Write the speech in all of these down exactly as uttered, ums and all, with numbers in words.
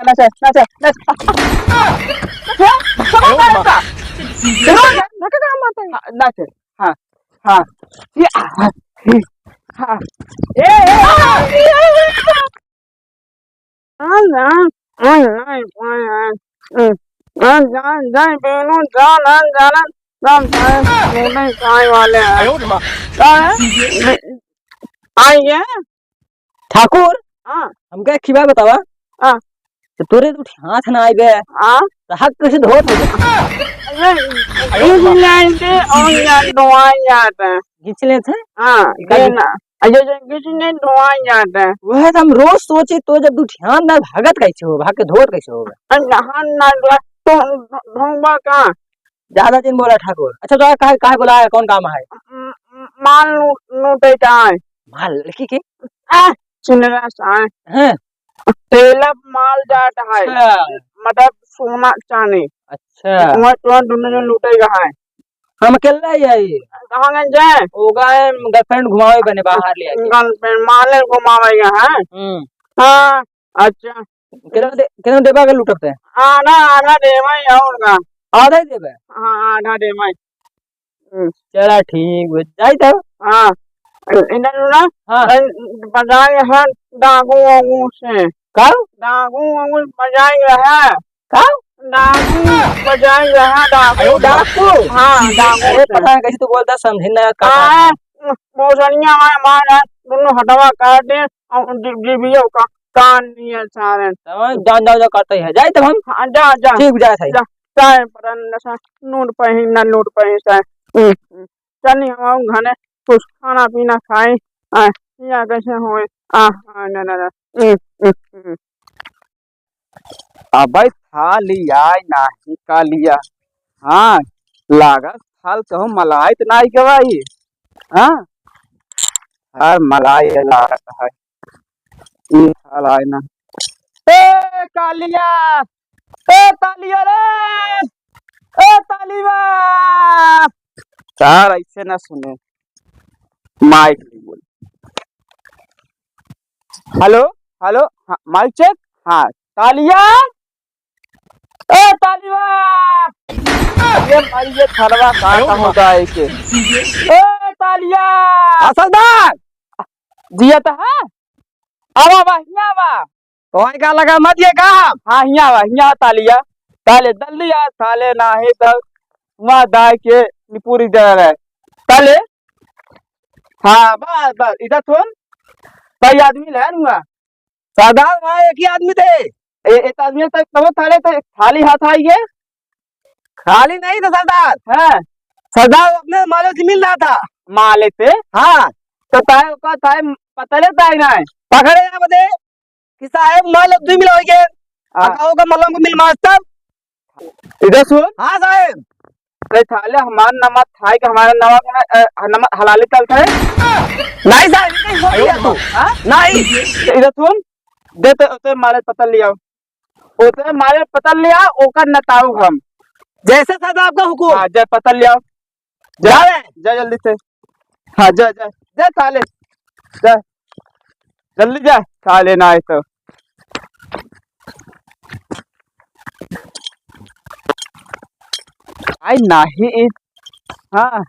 नाचे, नाचे, नाचे। नाचे, नाचे, नाचे। हाँ, नाचे। हाँ, हाँ। ये, हाँ, हाँ। ए, ए, ए। वाले हैं। का है? आइए। ठाकुर, हाँ। हमका एक खिबा बतावा। हाँ। तो तोरे तो हाथ ना आइबे। हाँ। तो हाथ कैसे धोत हो? अरे, घिस लेते, और या डुआ जाता है। घिस लेते हैं? हाँ, इका ये घिस- ना। अरे, ये घिस ने डुआ जाता है। वह तो हम रोज सोची, तो जब तू ध्यान ना भागत कैसे हो, भाग के धोत कैसे हो? अरे, नहा ना डुआ, तो ढोंबा का? ज्यादा जिन बोला ठाकुर। अच्छा, तो काहे, काहे बोला है, कौन काम है? म-, म-, माल लू-, लूटे का है। माल लड़की के? आ, चिनरा सा है। हैं? तेला माल जात है। अच्छा। मतलब सोना चांदी। अच्छा। वहाँ तो दोनों जन लूटे का है। हम अकेला ही है। कहाँ गए जाए? वो गए girlfriend घुमावे बने बाहर ले आके। Girlfriend माले घुमावे का है। हम्म। हाँ, अच्छा। केतना दे-, केतना देबा के लूटब ते? आधा, आधा देबे और का। आधा ही देबे? हाँ, आधा देबे। हम्म। चला ठीक बा, जाई तब। हाँ। इधर ना, हाँ। ए, बजाए है डाकू वाकू से। का? डाकू वाकू बजाए है। का? डाकू बजाए है, डाकू। अरे, डाकू? हाँ, डाकू अरे, से। पता है कैसे तू बोलता, समझे ना का हाँ, बात है। मौसनिया हमारे मार है, दोनों हथवा काट दे, और जि-, जिभियो का कान नियर सारे। तब हम जान जाओ, जाओ करते हैं। जाए तब हम? हाँ, जा, जा। ठीक, जाए थे। जा, चाय पर अंडा सा, नून पही, ना नून पही सा। हम्म, हम्म। चली हम आऊँ घने, कुछ खाना पीना खाई। आ, या कैसे होए? आ, हाँ, ना, ना, ना। हम्म, हम्म, हम्म। अबे थाली आय नाही कालिया। हाँ, लागत थाल कहूँ मलाई त नाही गवाई। हाँ, हर मलाई लागत है। ई थाल आय ना। ए कालिया, ए तालिया रे, ए तालिया। सार ऐसे ना सुने, माइक नहीं बोल। हेलो, हेलो, हाँ, माइक चेक। हाँ, तालिया, ए तालिया, ये मारी ये खरवा का होता है के। ए तालिया, हाँ, सरदार, जिया तो है, आवा, आवा, हियाँ आवा। तो का लगा मत ये काम? हाँ, हियाँ आवा, हियाँ तालिया, ताले दल्लिया, ताले नाही तो वहाँ दाय के निपुरी दे रहे। ताले, हाँ, बस, बस, इधर सुन, कई आदमी ले हुआ। सरदार, वहाँ एक ही आदमी थे। ए-, एक आदमी तक तब थाले थे, खाली हाथ आई गए। खाली नहीं था सरदार। हाँ। सरदार अपने माले से मिल रहा था। माले से? हाँ। तो ताए ओका ताए पता ले ताए ना है। पकड़े ना बदे कि साहेब माल अब दुई मिला होइगे। हाँ। अकाओ का मलम को मिल मास्टर। इधर सुन। हाँ साहेब। अरे साले हमार नमक खाए के हमारे नमक में, अ, नमक हलाली चलता है। नहीं साहेब, ये नहीं हो गया तो। हाँ? नहीं। इधर सुन। दे तो, तो माले पतल लिया। ओतने मारे पतल ले आओ, ओकर नताऊ हम। जैसे सरदार आपका हुकुम। हाँ, जा पतल ले आओ। जा, जा रे। जा जल्दी से। हाँ, जा, जा। जा साले। जा। जल्दी जा। साले ना आए तो। आई नाही। हाँ।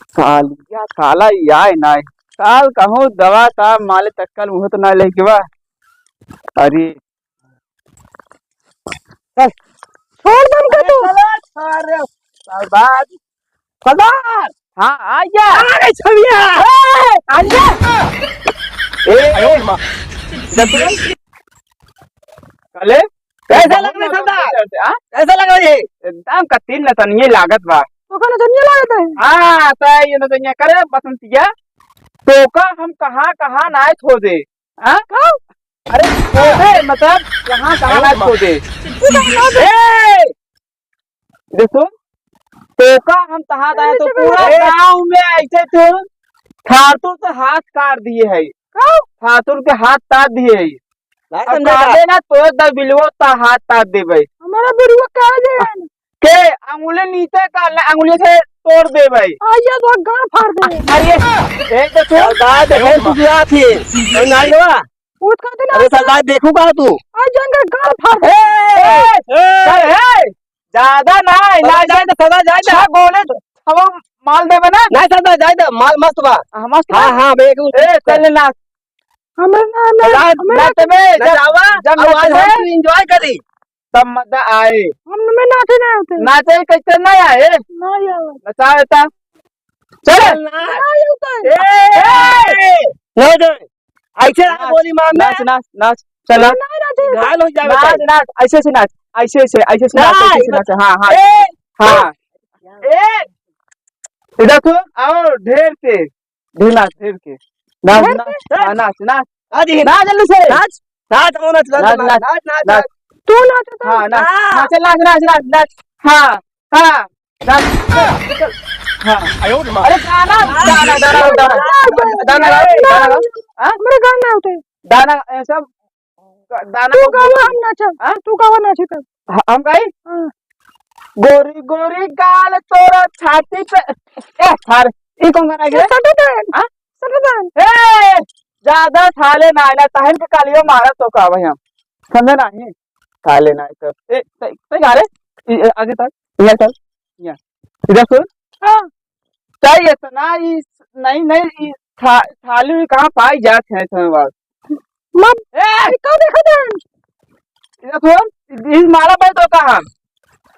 सालिया साला ही आए नाही। साल कहूँ दवा का माले तक्कल मुहत ना लेके बा। अरे चल। छोड़ दम का तू। अरे, सरदार। सरदार। हाँ, आ गया। अरे, छमिया। ए, आ गया। ए, ए, माँ। जब तू चले? कैसा लग रहा है, सरदार? हाँ? कैसा लग रहा है? एकदम कठिन नतनिये लागत बा। तो का नतनिये लागत है? हाँ, तो ये नतनिये करे बसंतिया। तो का हम कहाँ, कहाँ नाय खो दे? हाँ? का? अरे, खोदे, मतलब, कहाँ, कहाँ ना खोदे? ए! देखो, तोका हम तहाँ दाए तो पूरा गाँव में ऐसे तू ठातुर से हाथ काट दिए है। का? ठातुर के हाथ काट दिए है। नहीं अब समझा का? काटे ना तो दबिलवो ता हाथ काट देबे। हमारा बिरुआ काट दे। के अंगुली नीचे का ले, अंगुली से तोड़ देबे। आइए तो गाँव फाड़ दे। अरे, एक तो तू सरदार देखे तू क्या थी? तो नाई हुआ? उठ का दिन अरे सरदार, देखू का तू? आ जंगल गाँव ज्यादा ना, ना जाए तो सदा जाए तो। छह गोले तो, अब माल देबे ना? ना सदा जाए तो, माल मस्त बा। हाँ, मस्त बा। हाँ, हाँ, बे, एक ए, चल ना। हमरा ना, ना, ना, हमरा ना, तबे, ना जब, जावा, जब अब आज नाचे हम है। Enjoy करी। तब मजा आए। हम में नाचे ना होते। नाचे कैसे ना आए? ना आवे। नचावे ता। चल। ना आवे। ए, ए, ए। नहीं दे। ऐसे ना नाच, बोली मार में। नाच, नाच, नाच। चल, नाच। नहीं नाचे। घायल हो जावे नाच, तो। नाच, ऐसे से नाच। ऐसे से, ऐसे से नाच, नहीं, ऐसे से नाच। हाँ, हाँ। ए। हाँ। ए। इधर सुन, और ढेर से। ढेर नाच, ढेर के। नाच, ढेर नाच, के? हाँ, नाच, नाच। आज ही नाच जल्दी से। नाच। नाच, नाच, नाच, नाच, नाच। नाच, नाच, नाच। तू नाच तो। हाँ, नाच। हाँ। नाच, नाच, नाच, नाच, नाच। हाँ, हाँ। नाच। हाँ। अरे गाना, गाना, गाना, गाना। गाना गाओ, गाना गाओ। हाँ? हमरे गाना होते। गाना, ऐसा ग-, दाना तू को गावा, हम नाचब। हाँ? तू गावा, नाची तब। ह-, हम गाई? हाँ। गोरी गोरी गाल तोरा छाती पे, ए, सारे, ई कौन गाना है? सटदान। हाँ? सटदान। ए, ज्यादा साले ना, ना, तहन के कालियो मारा तो का भाई हम। समझे नहीं? साले ना, तो, ए, ते, ते गा रे? ई, ए, आगे तक, यहाँ तक, यहाँ। इधर सुन। हाँ। चाहे इतना ही, नहीं, नहीं, ई था-, थाली में कहाँ पाई जात है, इतना बात। मत, ए! ई का देखत हन? इधर सुन, ई मारा भाई तो कहाँ?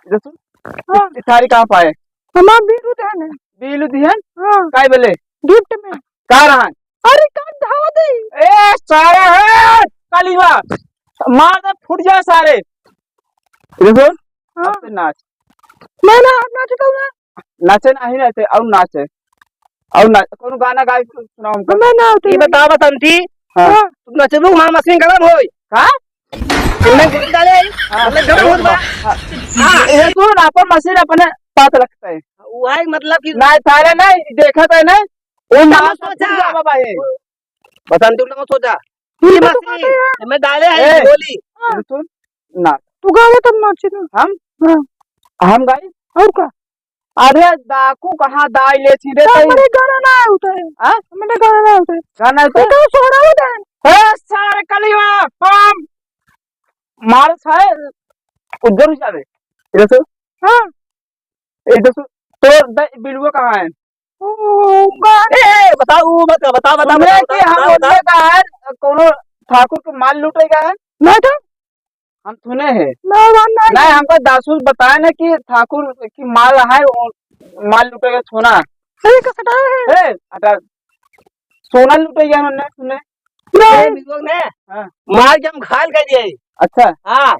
इधर सुन, हाँ। ई थाली कहाँ पाए? हमार बीरू देहन है। बीरू दिहन? हाँ। काय बोले? Gift में। का रहा? अरे, का धावा दे? ए, सारा है, कालीवा। मार दे, फूट जाए सारे। इधर सुन, हाँ। अब से नाच। मैं ना, अब नाच कहूँगा। नाचे नाही, नाचे, और नाचे। और ना, कौनो गाना गाए, सुनाओ हमको। हमें ना आते। ई बताओ, बसंती। हाँ। हाँ। तुम नचबू, वहाँ मशीन गरम होई। का? इनमें गोली डाले आई, हाँ। मतलब गरम होत बा। हाँ। हाँ। ये सुन, अपन मशीन अपने पास रखते हैं। वही मतलब कि ना, सारे ना, देखा तो है ना, वो ना मार सोचा। सब बाबा है। बसंती, उल्टा मत सोचा। ई तो मशीन, बात है। एमे डाले है ए, गोली। हाँ। सुन, ना। तू गावा तब नाची ना। हम? हाँ। हम गाई? और का? अरे डाकू कहाँ दाई ले छी रे तो तई? हमरे गाना ना होता है। हाँ? हमरे गाना ना होता है। गाना होता है? तो सोहरा होता है। ए, सारे कलिया, पाम, मार खाए, उज्जर हो जावे। ये तो हाँ। ए, तो सु-, तोर द-, बिलुआ कहाँ है? ओ, गाने। ए, ए, बताओ, उ मत, बता, बता, उन्हें बता, कि बता, हम बता, उन्हें बता। कहा है, कोनो ठाकुर के माल लूटेगा है? नहीं तो। हम सुने हैं। ना, ना, ना। नहीं, हमको दासू बताया ना कि ठाकुर की माल है, वो माल लूटेगा सोना। सही का सटाया है। ए, हटा, सोना लूटेगा उन्होंने, सुने। नहीं। ए, बिलुआ ने हाँ। मार के हम घायल कर दिए। अच्छा। हाँ।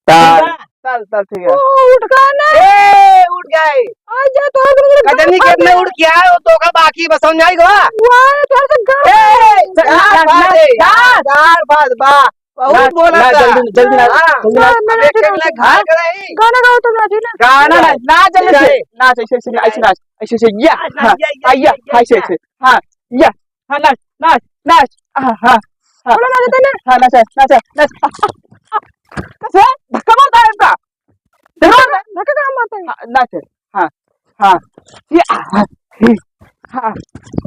चल, चल, चल, ठीक है। ओ, उठ गया ना। ए, उठ गए। आ जा तो। कजनी खेत में उठ गया है, वो तो का बाकी बस समझ आएगा। वाह, तो ऐसे गाड़ ए, दे। गाड़ फाड़ दे। गाड़। गाड़ फाड़, वाह। बहुत नाच, बोला नाच, था। जल्दी, जल्दी नाच, हाँ। जल्दी नाच। ना, मैं अबे नाच के रहा हूँ। घायल कर रही। गाना गाओ तुम, नाचो ना। गाना नाच, नाच जल्दी से। नाच, ऐसे, ऐसे, ऐसे नाच, ऐसे, या, नाच, हाँ, या, या, या, या, या, ऐसे, या। ऐसे, हाँ, या। हाँ, नाच, नाच, नाच। हाँ, हाँ, हाँ। थोड़ा नाच देते ना। हाँ, नाच, नाच, नाच। कैसे? धक्का मारता है इसका। धक्का, धक्का कहाँ मारता है? हाँ, नाच। हाँ, हाँ। ये, हाँ, ये, हाँ।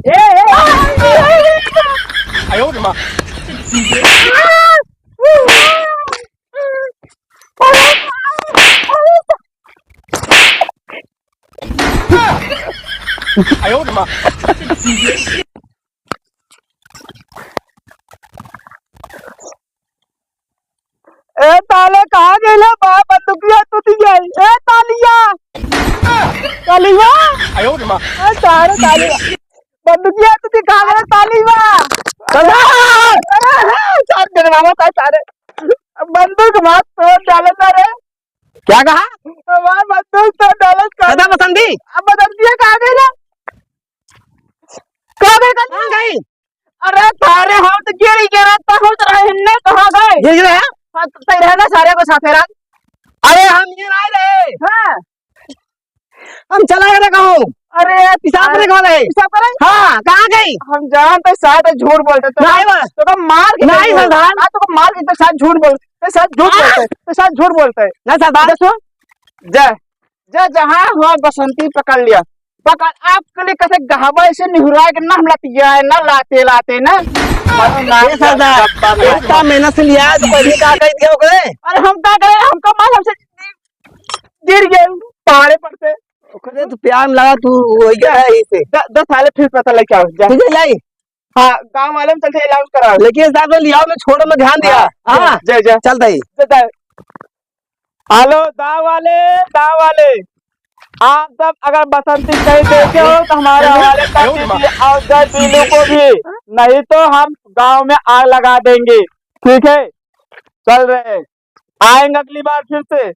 ए, ए, ए, ए, ए, ए। आयो रे माँ। आयो रे माँ। ए ताले, कहाँ गइले बा? बंदूकिया टूट गई। ए तालिया, तालिया। आयो रे माँ। ए तारे तालिया, बंदूकिया टूट गई, कहाँ गइले तालिया? सरदार! अरे, अरे, चार जन मामा था सारे। बंदूक मार तोड़ डाले सारे। क्या कहा? हमार बंदूक तोड़ डाले सारे। दादा बसंती। अब बसंतिया कहाँ गइले? कहाँ गए? कहाँ गई? अरे सारे हम तो गिर ही गिरा था, हम तो रहे हिन्ने, कहाँ गए? गिर गिरा है? हाँ, तो सही रहे ना सारे को साथे रात। अरे हम ये नहीं रहे। हाँ। हम चला गए थे कहूँ। अरे पिसाब अरे, करे कौन है? पिसाब करे? हाँ, कहाँ गई? हम जानते सारे झूठ बोलते तो नहीं बा। तो को मार के नहीं नहीं सरदार। हाँ, तो को मार के तो साथ झूठ बोल, तो साथ झूठ हाँ। बोलते, तो साथ झूठ बोलते। नहीं सरदार। देखो, जा, जा, जहाँ हुआ बसंती पकड़ लिया। पकड़, आपके लिए कैसे गहबा ऐसे निहुरा के ना हम लतिया है, ना लाते, लाते ना। ए सरदार, इतना मेहनत से लिया है तो कोई भी का कह दिया ओकरे? अरे हम का करें, हमका माल हमसे गिर गए पहाड़े पर से। ओकरे तो प्यार में लगा, तू वही क्या है इसे। द-, दस साले फिर पता लग क्या हो, जा। ठीक है, लाई। हाँ, गाँव वाले में चलते इलाज कराओ। लेकिन इस बार तो लियाओ, मैं छोड़ो, मैं ध्यान दिया। हाँ, हाँ। जा, जा। चल दई। जा, जा। हेलो, गाँव वाले, गाँव वाले, आप सब अगर बसंती कहीं देखे हो तो हमारे हवाले कर दीजिए और जय बीलू को भी, नहीं तो हम गाँव में आग लगा देंगे। ठीक है, चल रहे हैं, आएंगे अगली बार फिर से।